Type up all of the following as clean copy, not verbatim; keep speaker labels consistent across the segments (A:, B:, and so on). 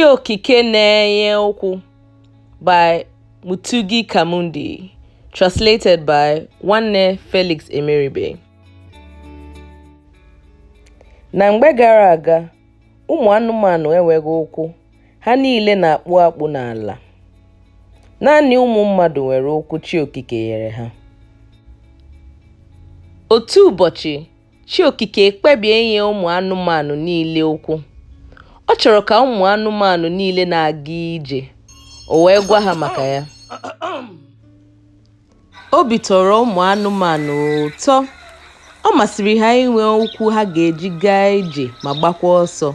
A: Chi Okike Na-enye Ụkwụ by Mutugi Kamundi. Translated by Nwanne Felix Emeribe. Na mgbe gara aga, ụmụ anụmanụ enweghị ụkwụ, ha niile na-akpụ akpụ n'ala. Naanị ụmụ mmadụ nwere ụkwụ Chi Okike nyere ha. Otu ụbọchị, Chi Okike ekpebie inye ụmụ anụmanụ niile ụkwụ. Ọ chọrọ ka ụmụ anụmanụ niile na-aga ije, o wee gwa ha maka ya. Obi tọrọ ụmụ anụmanụ ụtọ. Ọ masịrị ha inwe ụkwụ ha ga-eji gaa ije ma gbakwa ọsọ.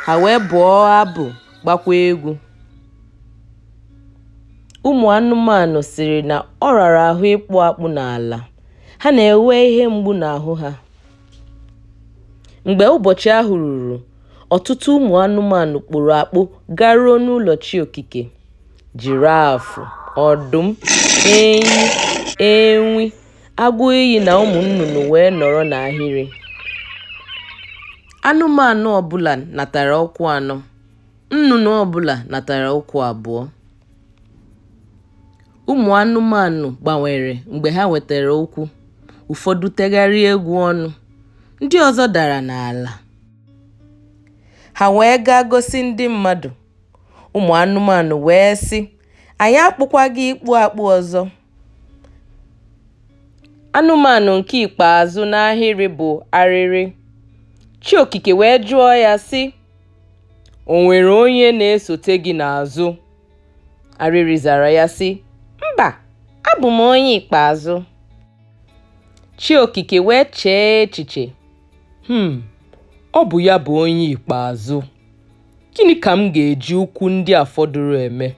A: Ha wee bụọ abụ gbakwa egwu. Ụmụ anụmanụ sịrị na ọ rara ahụ ịkpụ akpụ n'ala, ha na-enwe ihe mgbu n'ahụ ha. Mgbe ụbọchị ahụ ruru, ọtụtụ ụmụ anụmanụ kpụrụ akpụ garuo n'ụlọ Chi Okike. Jiraafụ, ọdụm, enyi, enwe, agụiyi na ụmụ nnụnụ wee nọrọ n'ahịrị. Anụmanụ ọbụla natara ụkwụ anọ, nnụnụ ọbụla natara ụkwụ abụọ. Ụmụ anụmanụ gbanwere mgbe ha nwetara ụkwụ, ụfọdụ tegharịa egwu ọnụ, ndị ọzọ dara n'ala. Ha wee gaa gosi ndị mmadụ. Ụmụ anụmanụ wee sị, anyị akpụkwaghị ịkpụ akpụ ọzọ. Anụmanụ nke ikpeazụ n'ahịrị bụ arịrị. Chi Okike wee jụọ ya sị, o nwere onye na-esote gị n'azụ? Arịrị zara ya sị, mba, abụ m onye ikpeazụ. Chi Okike wee chee echiche, ọ bụ ya bụ onye ikpeazụ. Gịnị ka m ga-eji ụkwụ ndị a fọdụrụ eme?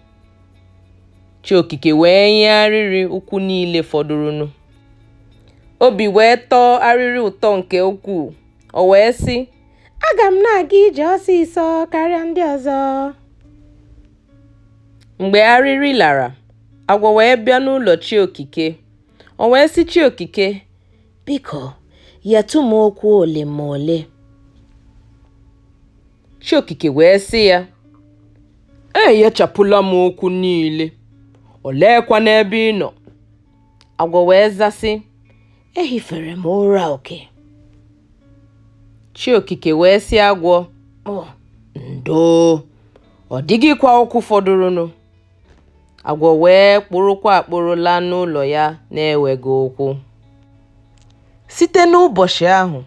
A: Chi Okike wee nye arịrị ụkwụ niile fọdụrụnụ. Obi wee tọọ arịrị ụtọ nke ukwuu. O wee sị, aga m na-aga ije ọsịsọ karịa ndị ọzọ. Mgbe arịrị lara, agwọ wee bịa n'ụlọ Chi Okike. O wee sị Chi Okike, biko, nyetụ m ụkwụ ole ma ole. Chi Okike wee sị ya, enyechapụla m ụkwụ niile, oleekwa n'ebe ị nọ? Agwọ wee zasị, ehifere m ụra oke. Chi Okike wee sị agwọ, ndo, ọ dịghịkwa ụkwụ fọdụrụnụ. Agwọ wee kpụrụkwa akpụrụ laa n'ụlọ ya na-enweghị ụkwụ. Site n'ụbọchị ahụ,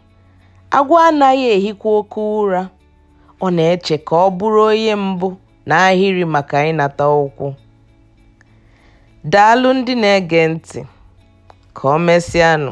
A: agwọ anaghị ehikwa oke ụra. Ọ na-eche ka ọ bụrụ onye mbụ n'ahịrị maka ịnata ụkwụ. Daalụ ndị na-ege ntị. Ka o mesịanụ.